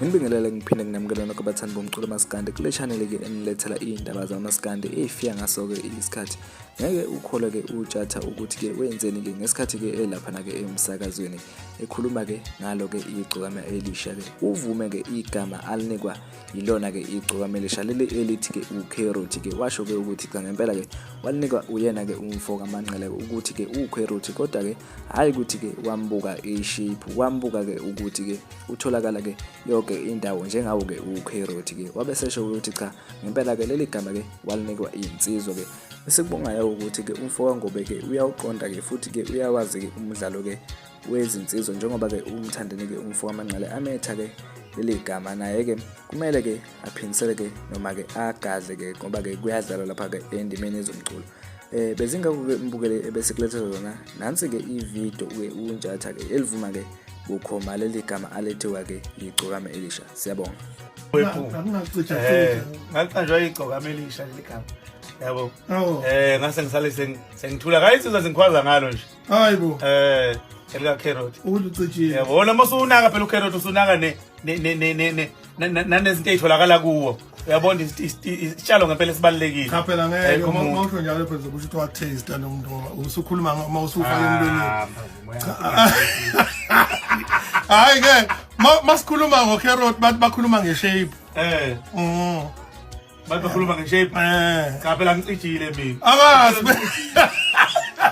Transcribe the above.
Nginibingelele ngiphinde nginamukele nonke abathandi bomculo maskandi kule channel ke enilethela iy'ndaba zamaskandi ey'fika ngaso-ke isikhathi. Ngeke ukholwe-ke uTshatha ukuthi-ke wenzeni-ke ngesikhathi-ke elaphana-ke emsakazweni ekhuluma-ke ngalo-ke igcokama elisha-ke uvume-ke igama alinikwa yilona-ke igcokama elisha leli elithi-ke ukherothi-ke washo-ke ukuthi cha ngempela-ke walinikwa uyena-ke umfo kaManqele ukuthi-ke ukherothi kodwa-ke hhayi ukuthi-ke wambuka ishiphu wambuka-ke ukuthi-ke utholakala-ke yonke indawo njengawo-ke ukherothi-ke wabe sesho ukuthi cha ngempela-ke leli gama-ke walinikwa insizwa-ke Esikubongayo ukuthi-ke umfo kaNgobe-ke uyawuqonda-ke futhi-ke uyawazi-ke umdlalo-ke wezinsizwa njengoba-ke umthandeni-ke umfo kaManqele ametha-ke leli gama naye-ke kumele-ke aphindisele-ke noma-ke agadle-ke ngoba-ke kuyadlalwa lapha-ke endimeni yezomculo. Bezingakho-ke mbukele ebesikulethela zona nansi-ke ividiyo-ke uNtshatha-ke elivuma-ke bukhoma leli gama alethiwa-ke yigcokama elisha. Siyabonga. Ngaqanjwa igcokama elisha leli gama. Yabo. Ngase ngisale sengithula kayinsizwa zingikhwaza ngalo nje. Hayibo. Elika carrot. Ukuthi ucijile. Yabo noma usunaka phela ucarrot usunaka ne ne ne ne nanezinto ezitholakala kuwo. Uyabona isitshalo ngempela esibalulekile. Cha phela ngeke mawusho njalo phela uzokusho ukuthi wa-taste lo muntu ngoba usukhuluma uma usufaka emlonyeni. Hayi ke masikhuluma ngo-carrot bathi bakhuluma nge-shape. Bathi bakhuluma nge-shape. Cha phela ngicijile mina. Akazi.